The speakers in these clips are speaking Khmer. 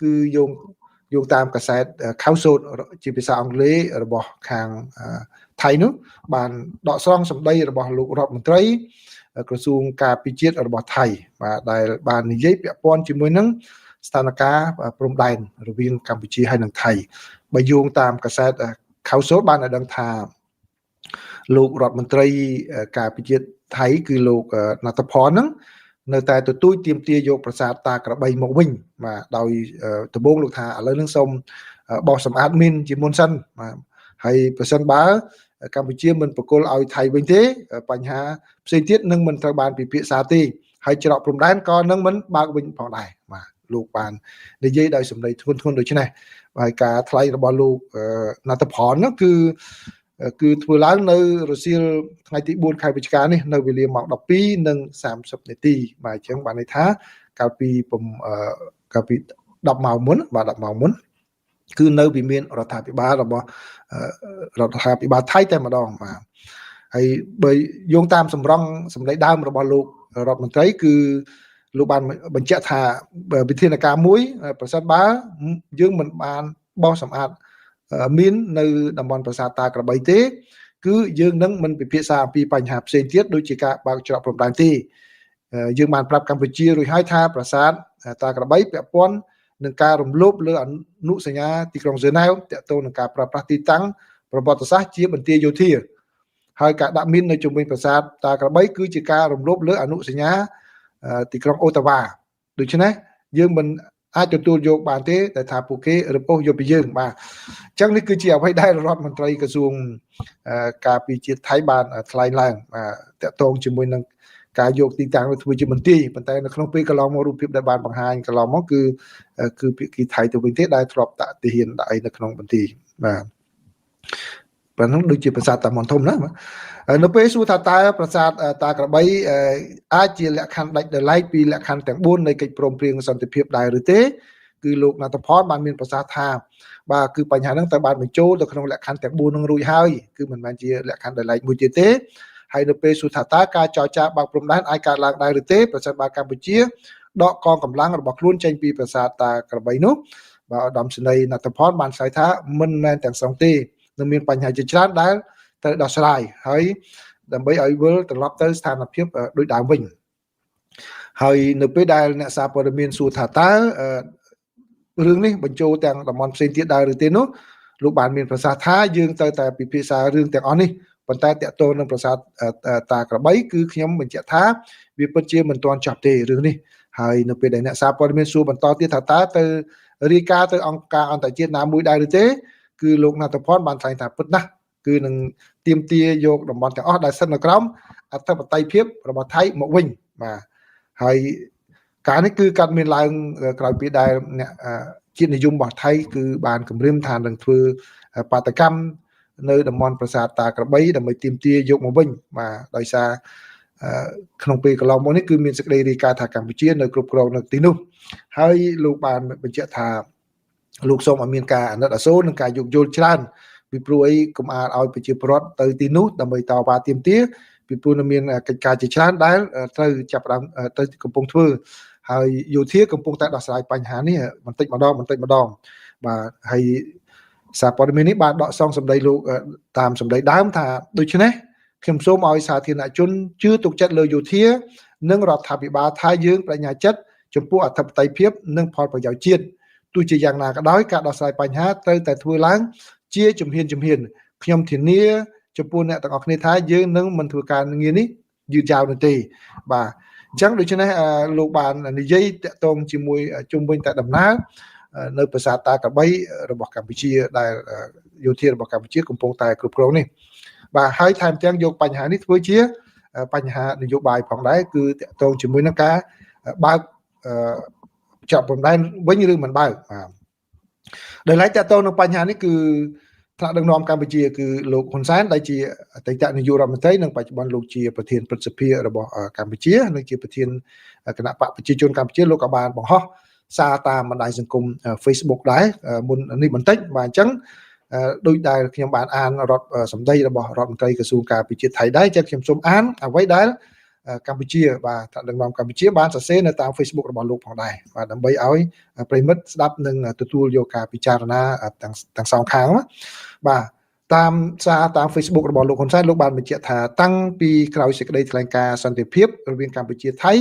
គឺយោងយោងតាមកាសែតខៅសូតជាភាសាអង់គ្លេសរបស់ខាងថៃនោះបានដកស្រង់សម្ដីរបស់លោករដ្ឋមន្ត្រីក្រសួងការពារជាតិរបស់ថៃបាទដែលបាននិយាយពាក់ព័ន្ធជាមួយនឹងស្ថានភាពព្រំដែនរវាងកម្ពុជាហើយនិងថៃបើយោងតាមកាសែតខៅសូតបានឲ្យដឹងថាលោករដ្ឋមន្ត្រីការពារជាតិថៃគឺលោកណដ្ឋផនហ្នឹងនៅតែទទូចទាមទារយកប្រាសាទតាក្របីមកវិញបាទដោយដំបូងលោកថាឥឡូវនឹងសូមបោសសម្អាតមីនជាមុនសិនបាទហើយប្រសិនបើកម្ពុជាមិនប្រគល់ឲ្យថៃវិញទេបញ្ហាផ្សេងទៀតនឹងមិនត្រូវបានពិភាក្សាទេហើយច្រកព្រំដែនក៏នឹងមិនបើកវិញផងដែរបាទលោកបាននិយាយដោយសម្ដីធ្ងន់ធ្ងរដូចនេះហើយការថ្លែងរបស់លោកណដ្ឋផននោះគឺគឺធ្វើឡើងនៅរសៀលថ្ងៃទី4ខែវិច្ឆិកានេះនៅវេលាម៉ោង12:30នាទីបាទអញ្ចឹងបានន័យថាកាលពីកាលពី10ម៉ោងមុនបាទ10ម៉ោងមុនគឺនៅវិមានរដ្ឋាភិបាលរបស់រដ្ឋាភិបាលថៃតែម្ដងបាទហើយបើយោងតាមសម្រងសម្ដីដើមរបស់លោករដ្ឋមន្ត្រីគឺលោកបានបញ្ជាក់ថាវិធានការមួយប្រសិនបើយើងមិនបានបោសសម្អាតមាននៅតំបន់ប្រាសាទតាក្របីទេគឺយើងនឹងមិនពិភាក្សាអំពីបញ្ហាផ្សេងទៀតដូចជាការបើកច្រកព្រំដែនទេយើងបានប្រាប់កម្ពុជារួចហើយថាប្រាសាទតាក្របីពាក់ព័ន្ធនឹងការរំលោភលើអនុសញ្ញាទីក្រុងហ្សឺណែវទាក់ទងនឹងការប្រើប្រាស់ទីតាំងប្រវត្តិសាស្ត្រជាបន្ទាយយោធាហើយការដាក់មីននៅជុំវិញប្រាសាទតាក្របីគឺជាការរំលោភលើអនុសញ្ញាទីក្រុងអូតាវ៉ាដូច្នេះយើងមិនអាចទទួលយកបានទេតែថាពួកគេរឹបអូសយកពីយើងបាទអញ្ចឹងនេះគឺជាអ្វីដែលរដ្ឋមន្ត្រីក្រសួងការពារជាតិថៃបានថ្លែងឡើងបាទតកតងជាមួយនឹងការយកទីតាំងទៅធ្វើជាមន្ទីរប៉ុន្តែនៅក្នុងពេលកន្លងមករូបភាពដែលបានបង្ហាញកន្លងមកគឺគឺភាគីថៃទៅវិញទេដែលធ្លាប់ដាក់ទាហានដាក់អីនៅក្នុងមន្ទីរបាទប៉ុណ្ណឹងដូចជាប្រាសាទតាមាន់ធំណានៅពេលសួរថាតើប្រាសាទតាក្របីអាចជាលក្ខខណ្ឌដាច់ដោយឡែកពីលក្ខខណ្ឌទាំង4នៃកិច្ចព្រមព្រៀងសន្តិភាពដែរឬទេគឺលោកណដ្ឋផលបានមានប្រសាសន៍ថាបាទគឺបញ្ហាហ្នឹងត្រូវបានបញ្ចូលទៅក្នុងលក្ខខណ្ឌទាំង4នឹងរួចហើយគឺមិនមែនជាលក្ខខណ្ឌដោយឡែកមួយទៀតទេហើយនៅពេលសួរថាតើការចរចាបើកព្រំដែនអាចកើតឡើងដែរឬទេប្រសិនបើកម្ពុជាដកកងកម្លាំងរបស់ខ្លួនចេញពីប្រាសាទតាក្របីនោះបាទឧត្តមសេនីយ៍ណដ្ឋផលបានឆ្លើយថាមិនមែនទាំងស្រុងទេនឹងមានបញ្ហាជាច្រើនដែលត្រូវដោះស្រាយហើយដើម្បីឲ្យវិលត្រឡប់ទៅស្ថានភាពដូចដើមវិញហើយនៅពេលដែលអ្នកសារព័ត៌មានសួរថាតើរឿងនេះបញ្ចូលទាំងតំបន់ផ្សេងទៀតដែរឬទេនោះលោកបានមានប្រសាសន៍ថាយើងត្រូវតែពិភាក្សារឿងទាំងអស់នេះប៉ុន្តែតកតងនឹងប្រាសាទតាក្របីគឺខ្ញុំបញ្ជាក់ថាវាពិតជាមិនទាន់ចប់ទេរឿងនេះហើយនៅពេលដែលអ្នកសារព័ត៌មានសួរបន្តទៀតថាតើទៅរាយការណ៍ទៅអង្គការអន្តរជាតិណាមួយដែរឬទេគឺលោកណដ្ឋផលបានថ្លែងថាពិតណាស់គឺនឹងទាមទារយកតំបន់ទាំងអស់ដែលស្ថិតនៅក្រោមអធិបតេយ្យភាពរបស់ថៃមកវិញបាទហើយការនេះគឺកាត់មានឡើងក្រោយពីដែលអ្នកជាតិនិយមរបស់ថៃគឺបានគម្រាមថានឹងធ្វើបាតកម្មនៅតំបន់ប្រាសាទតាក្របីដើម្បីទាមទារយកមកវិញបាទដោយសារក្នុងពេលកន្លងមកនេះគឺមានសេចក្តីរាយការណ៍ថាកម្ពុជានៅគ្រប់គ្រងនៅទីនោះហើយលោកបានបញ្ជាក់ថាលោកសូមឲ្យមានការអាណិតអាសូរនិងការយោគយល់ច្រើនពីព្រោះអីកុំអាចឲ្យប្រជាពលរដ្ឋទៅទីនោះដើម្បីតវ៉ាទាមទារពីព្រោះនៅមានកិច្ចការជាច្រើនដែលត្រូវចាប់ផ្ដើមទៅកំពុងធ្វើហើយយោធាកំពុងតែដោះស្រាយបញ្ហានេះបន្តិចម្ដងបន្តិចម្ដងបាទហើយសារព័ត៌មាននេះបានដកស្រង់សម្ដីលោកតាមសម្ដីដើមថាដូច្នេះខ្ញុំសូមឲ្យសាធារណជនជឿទុកចិត្តលើយោធានិងរដ្ឋាភិបាលថាយើងបដិញ្ញាចិត្តចំពោះអធិបតេយ្យភាពនិងផលប្រយោជន៍ជាតិទោះជាយ៉ាងណាក៏ដោយការដោះស្រាយបញ្ហាត្រូវតែធ្វើឡើងជាជំហានជំហានខ្ញុំធានាចំពោះអ្នកទាំងអស់គ្នាថាយើងនឹងមិនធ្វើការងារនេះយឺតយ៉ាវនោះទេបាទអញ្ចឹងដូច្នេះលោកបាននិយាយតាក់ទងជាមួយជុំវិញតែដំណើរនៅប្រាសាទតាក្របីរបស់កម្ពុជាដែលយោធារបស់កម្ពុជាកំពុងតែគ្រប់គ្រងនេះបាទហើយថែមទាំងយកបញ្ហានេះធ្វើជាបញ្ហានយោបាយផងដែរគឺតាក់ទងជាមួយនឹងការបើកចាប់ព្រំដែនវិញឬមិនបើកបាទដោយឡែកតាក់ទងនឹងបញ្ហានេះគឺថ្នាក់ដឹកនាំកម្ពុជាគឺលោកហ៊ុនសែនដែលជាអតីតនាយករដ្ឋមន្ត្រីនិងបច្ចុប្បន្នលោកជាប្រធានព្រឹទ្ធសភារបស់កម្ពុជានិងជាប្រធានគណៈបកប្រជាជនកម្ពុជាលោកក៏បានបង្ហោះសារតាមបណ្ដាញសង្គម Facebook ដែរមុននេះបន្តិចបាទអញ្ចឹងដោយដែលខ្ញុំបានអានរដ្ឋសម្ដីរបស់រដ្ឋមន្ត្រីក្រសួងការពារជាតិថៃដែរចឹងខ្ញុំសូមអានអ្វីដែល កម្ពុជាបាទថ្នាក់ដឹកនាំកម្ពុជាបានសរសេរនៅតាម Facebook របស់លោកផងដែរបាទដើម្បីឲ្យប្រិមិត្តស្ដាប់និងទទួលយកការពិចារណាទាំងសងខាងណាបាទតាមសារតាម Facebook របស់លោកហ៊ុនសែនលោកបានបញ្ជាក់ថាតាំងពីក្រោយសេចក្តីថ្លែងការណ៍សន្តិភាពរវាងកម្ពុជាថៃ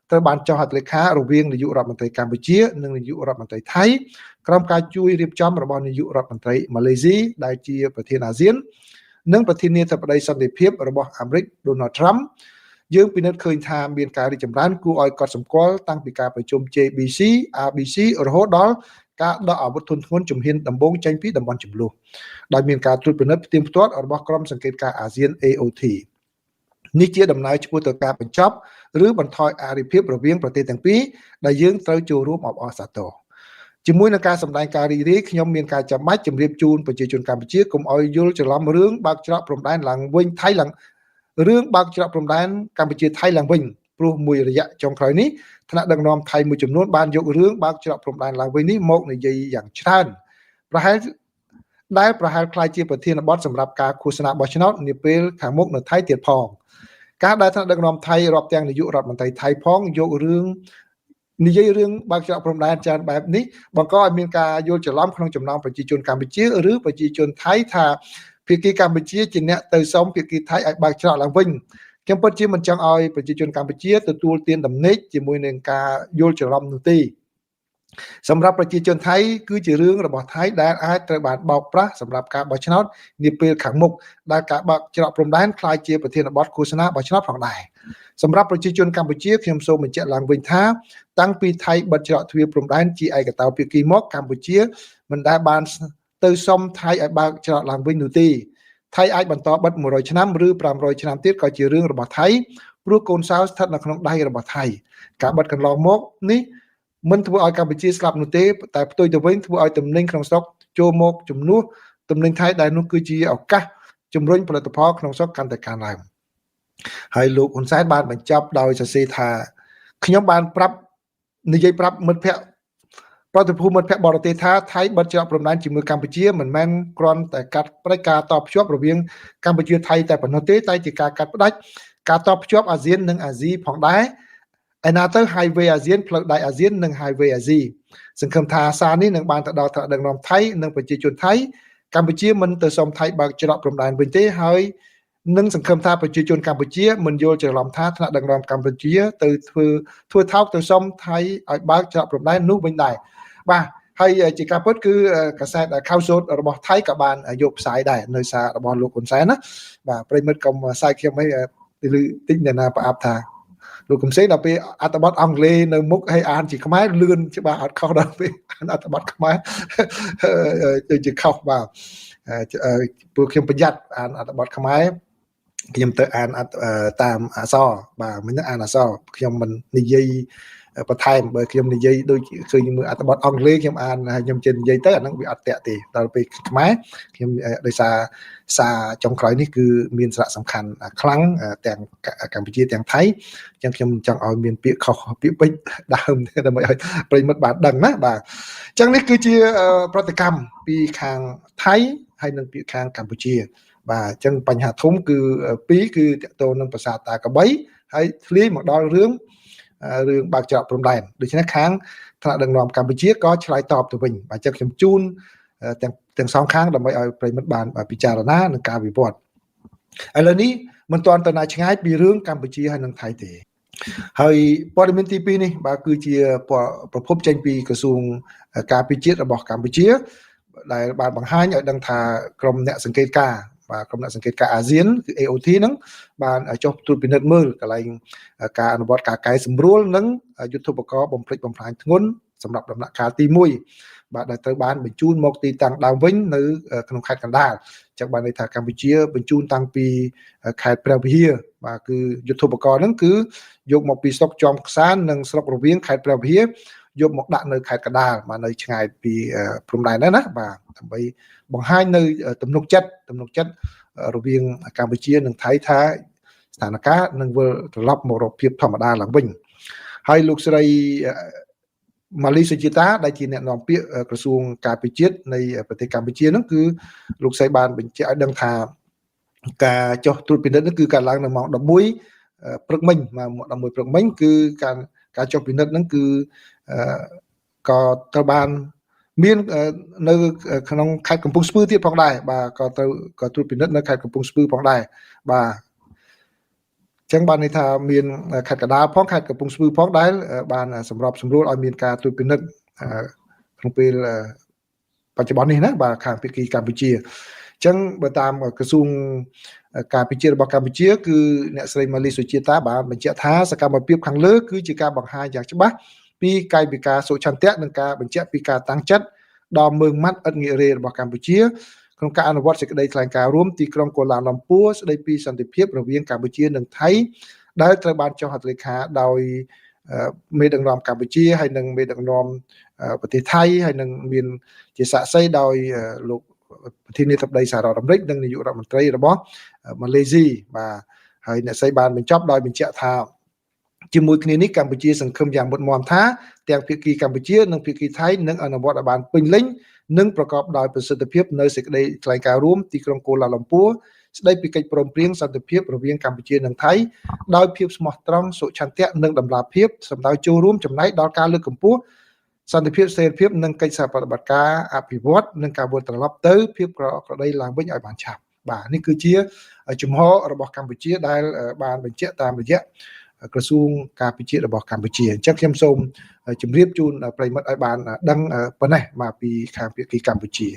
ត្រូវបានចុះហត្ថលេខារវាងនាយករដ្ឋមន្ត្រីកម្ពុជានិងនាយករដ្ឋមន្ត្រីថៃក្រោមការជួយរៀបចំរបស់នាយករដ្ឋមន្ត្រីម៉ាឡេស៊ីដែលជាប្រធានអាស៊ាននិងប្រធានាធិបតីសន្តិភាពរបស់អាមេរិក Donald Trump យើងពិនិត្យឃើញថាមានការរីកចម្រើនគួរឲ្យកត់សម្គាល់តាំងពីការប្រជុំ JBC RBC រហូតដល់ការដកអាវុធធុនធ្ងន់ជំហានដំបូងចេញពីតំបន់ជម្លោះដោយមានការត្រួតពិនិត្យផ្ទៀងផ្ទាត់របស់ក្រុមសង្កេតការណ៍អាស៊ាន AOT នេះជាដំណើរឆ្ពោះទៅការបញ្ចប់ឬបន្ថយអរិភាពរវាងប្រទេសទាំងពីរដែលយើងត្រូវចូលរួមអបអរសាទរជាមួយនឹងការសម្ដែងការរីករាយខ្ញុំមានការចាំបាច់ជម្រាបជូនប្រជាជនកម្ពុជាកុំឲ្យយល់ច្រឡំរឿងបើកច្រកព្រំដែនឡើងវិញថៃឡើងរឿងបើកច្រកព្រំដែនកម្ពុជាថៃឡើងវិញព្រោះមួយរយៈចុងក្រោយនេះថ្នាក់ដឹកនាំថៃមួយចំនួនបានយករឿងបើកច្រកព្រំដែនឡើងវិញនេះមកនិយាយយ៉ាងច្រើនប្រហែលដែលប្រហែលក្លាយជាប្រធានបទសម្រាប់ការឃោសនាបោះឆ្នោតនាពេលខាងមុខនៅថៃទៀតផងការដែលថ្នាក់ដឹកនាំថៃរាប់ទាំងនាយករដ្ឋមន្ត្រីថៃផងយករឿងនិយាយរឿងបើកច្រកព្រំដែនច្រើនបែបនេះបង្កឲ្យមានការយល់ច្រឡំក្នុងចំណោមប្រជាជនកម្ពុជាឬប្រជាជនថៃថាភាគីកម្ពុជាជាអ្នកទៅសុំភាគីថៃឲ្យបើកច្រកឡើងវិញខ្ញុំពិតជាមិនចង់ឲ្យប្រជាជនកម្ពុជាទទួលទានដំណេកជាមួយនឹងការយល់ច្រឡំនោះទេសម្រាប់ប្រជាជនថៃគឺជារឿងរបស់ថៃដែលអាចត្រូវបានបោកប្រាស់សម្រាប់ការបោះឆ្នោតនាពេលខាងមុខដែលការបើកច្រកព្រំដែនក្លាយជាប្រធានបទឃោសនាបោះឆ្នោតផងដែរសម្រាប់ប្រជាជនកម្ពុជាខ្ញុំសូមបញ្ជាក់ឡើងវិញថាតាំងពីថៃបិទច្រកទ្វារព្រំដែនជាឯកតោភាគីមកកម្ពុជាមិនដែលបានទៅសុំថៃឲ្យបើកច្រកឡើងវិញនោះទេថៃអាចបន្តបិទ100ឆ្នាំឬ500ឆ្នាំទៀតក៏ជារឿងរបស់ថៃព្រោះកូនសោស្ថិតនៅក្នុងដៃរបស់ថៃការបិទកន្លងមកនេះមិនធ្វើឲ្យកម្ពុជាស្លាប់នោះទេតែផ្ទុយទៅវិញធ្វើឲ្យទំនិញក្នុងស្រុកចូលមកជំនួសទំនិញថៃដែលនោះគឺជាឱកាសជំរុញផលិតផលក្នុងស្រុកកាន់តែកើនឡើងហើយលោកហ៊ុនសែនបានបញ្ចប់ដោយសរសេរថាខ្ញុំបានប្រាប់និយាយប្រាប់មិត្តភ័ក្តិប្រតិភូមិត្តភ័ក្តិបរទេសថាថៃបិទច្រកព្រំដែនជាមួយកម្ពុជាមិនមែនគ្រាន់តែកាត់ផ្ដាច់ការតភ្ជាប់រវាងកម្ពុជាថៃតែប៉ុណ្ណោះទេតែជាការកាត់ផ្ដាច់ការតភ្ជាប់អាស៊ាននិងអាស៊ីផងដែរឯណាទៅ Highway អាស៊ានផ្លូវដែកអាស៊ាននិង Highway អាស៊ីសង្ឃឹមថាសារនេះនឹងបានទៅដល់ថ្នាក់ដឹកនាំថៃនិងប្រជាជនថៃកម្ពុជាមិនទៅសុំថៃបើកច្រកព្រំដែនវិញទេហើយនឹងសង្ឃឹមថាប្រជាជនកម្ពុជាមិនយល់ច្រឡំថាថ្នាក់ដឹកនាំកម្ពុជាទៅធ្វើថោកទៅសុំថៃឲ្យបើកច្រកព្រំដែននោះវិញដែរបាទហើយជាការពិតគឺកាសែតខៅសូតរបស់ថៃក៏បានយកផ្សាយដែរនៅសាររបស់លោកហ៊ុនសែនណាបាទប្រិមិត្តកុំសាយខ្ញុំអីឬតិចអ្នកណាប្រអាប់ថាលោកកំសេងដល់ពេលអត្ថបទអង់គ្លេសនៅមុខហើយអានជាខ្មែរលឿនច្បាស់អត់ខុសដល់ពេលអានអត្ថបទខ្មែរទៅជាខុសបាទព្រោះខ្ញុំប្រយ័ត្នអានអត្ថបទខ្មែរខ្ញុំទៅអានតាមអក្សរបាទមិនអានអក្សរខ្ញុំមិននិយាយបន្ថែមបើខ្ញុំនិយាយដូចឃើញមើលអត្ថបទអង់គ្លេសខ្ញុំអានហើយខ្ញុំចេះនិយាយទៅអាហ្នឹងវាអត់តាក់ទេដល់ពេលខ្មែរខ្ញុំដោយសារសារចុងក្រោយនេះគឺមានសារៈសំខាន់ខ្លាំងទាំងកម្ពុជាទាំងថៃអញ្ចឹងខ្ញុំចង់ឲ្យមានពាក្យខុសពាក្យពេចន៍ដើមដើម្បីឲ្យប្រិយមិត្តបានដឹងណាបាទអញ្ចឹងនេះគឺជាប្រតិកម្មពីខាងថៃហើយនិងពីខាងកម្ពុជាបាទអញ្ចឹងបញ្ហាធំគឺពីរគឺតកតងនឹងប្រាសាទតាក្របីហើយធ្លាយមកដល់រឿងបើកច្រកព្រំដែនដូច្នេះខាងថ្នាក់ដឹកនាំកម្ពុជាក៏ឆ្លើយតបទៅវិញបាទអញ្ចឹងខ្ញុំជូនទាំងសងខាងដើម្បីឲ្យប្រិយមិត្តបានពិចារណានឹងការវិវត្តឥឡូវនេះមិនទាន់ទៅណាឆ្ងាយពីរឿងកម្ពុជាហើយនិងថៃទេហើយព័ត៌មានទី2នេះបាទគឺជាប្រភពចេញពីក្រសួងការពារជាតិរបស់កម្ពុជាដែលបានបង្ហាញឲ្យដឹងថាក្រុមអ្នកសង្កេតការបាទក្រុមអ្នកសង្កេតការអាស៊ានគឺ AOT ហ្នឹងបានចុះត្រួតពិនិត្យមើលកន្លែងការអនុវត្តការកែសម្រួលនិងយុទ្ធឧបករណ៍បំផ្លិចបំផ្លាញធ្ងន់សម្រាប់ដំណាក់កាលទី1បាទដែលត្រូវបានបញ្ជូនមកទីតាំងដើមវិញនៅក្នុងខេត្តកណ្ដាលអញ្ចឹងបានន័យថាកម្ពុជាបញ្ជូនតាំងពីខេត្តព្រះវិហារបាទគឺយុទ្ធឧបករណ៍ហ្នឹងគឺយកមកពីស្រុកជាំខ្សាននិងស្រុករវៀងខេត្តព្រះវិហារយកមកដាក់នៅខេត្តកណ្ដាលបាទនៅឆ្ងាយពីព្រំដែនហ្នឹងណាបាទដើម្បីបង្ហាញនៅទំនុកចិត្តរវាងកម្ពុជានិងថៃថាស្ថានភាពនឹងវិលត្រឡប់មករកភាពធម្មតាឡើងវិញហើយលោកស្រីម៉ាលីសុជាតាដែលជាអ្នកនាំពាក្យក្រសួងការពារជាតិនៃប្រទេសកម្ពុជាហ្នឹងគឺលោកស្រីបានបញ្ជាក់ឲ្យដឹងថាការចុះត្រួតពិនិត្យហ្នឹងគឺកើតឡើងនៅម៉ោង11 ព្រឹកមិញ11ព្រឹកមិញគឺការចុះពិនិត្យហ្នឹងគឺក៏ត្រូវបានមាននៅក្នុងខេត្តកំពង់ស្ពឺទៀតផងដែរបាទក៏ត្រូវក៏ត្រួតពិនិត្យនៅខេត្តកំពង់ស្ពឺផងដែរបាទចឹងបានន័យថាមានខេត្តកណ្ដាលផងខេត្តកំពង់ស្ពឺផងដែលបានសម្របសម្រួលឲ្យមានការត្រួតពិនិត្យក្នុងពេលបច្ចុប្បន្ននេះណាបាទខាងភាគីកម្ពុជាអញ្ចឹងបើតាមក្រសួងការពិជាតិរបស់កម្ពុជាគឺអ្នកស្រីម៉ាលីសុជាតាបានបញ្ជាក់ថាសកម្មភាពខាងលើគឺជាការបង្ហាញយ៉ាងច្បាស់ពីកាយវិការសុឆន្ទៈនិងការបញ្ជាក់ពីការតាំងចិត្តដ៏ម៉ឺងម៉ាត់ឥតងាករេរបស់កម្ពុជាក្នុងការអនុវត្តសេចក្តីថ្លែងការណ៍រួមទីក្រុងកូឡាឡាំពួរស្តីពីសន្តិភាពរវាងកម្ពុជានិងថៃដែលត្រូវបានចុះហត្ថលេខាដោយមេដឹកនាំកម្ពុជាហើយនិងមេដឹកនាំប្រទេសថៃហើយនឹងមានជាសាក្សីដោយលោកប្រធានាធិបតីសហរដ្ឋអាមេរិកនិងនាយករដ្ឋមន្ត្រីរបស់ម៉ាឡេស៊ីបាទហើយអ្នកស្រីបានបញ្ចប់ដោយបញ្ជាក់ថាជាមួយគ្នានេះកម្ពុជាសង្ឃឹមយ៉ាងមុតមមថាទាំងភាគីកម្ពុជានិងភាគីថៃនឹងអនុវត្តឲ្យបានពេញលេញនិងប្រកបដោយប្រសិទ្ធភាពនៅសេចក្តីថ្លែងការណ៍រួមទីក្រុងកូឡាឡាំពួរស្តីពីកិច្ចព្រមព្រៀងសន្តិភាពរវាងកម្ពុជានិងថៃដោយភាពស្មោះត្រង់សុឆន្ទៈនិងតម្លាភាពសម្ដៅចូលរួមចំណែកដល់ការលើកកម្ពស់សន្តិភាពស្ថិរភាពនិងកិច្ចសហប្រតិបត្តិការអភិវឌ្ឍនិងការវិលត្រឡប់ទៅភាពក្រក្រតីឡើងវិញឲ្យបានឆាប់បាទនេះគឺជាជំហររបស់កម្ពុជាដែលបានបញ្ជាក់តាមរយៈក្រសួងការពារជាតិរបស់កម្ពុជាអញ្ចឹងខ្ញុំសូមជម្រាបជូនប្រិយមិត្តឲ្យបានដឹងប៉ុណ្ណេះមកពីខាងភាគីកម្ពុជា។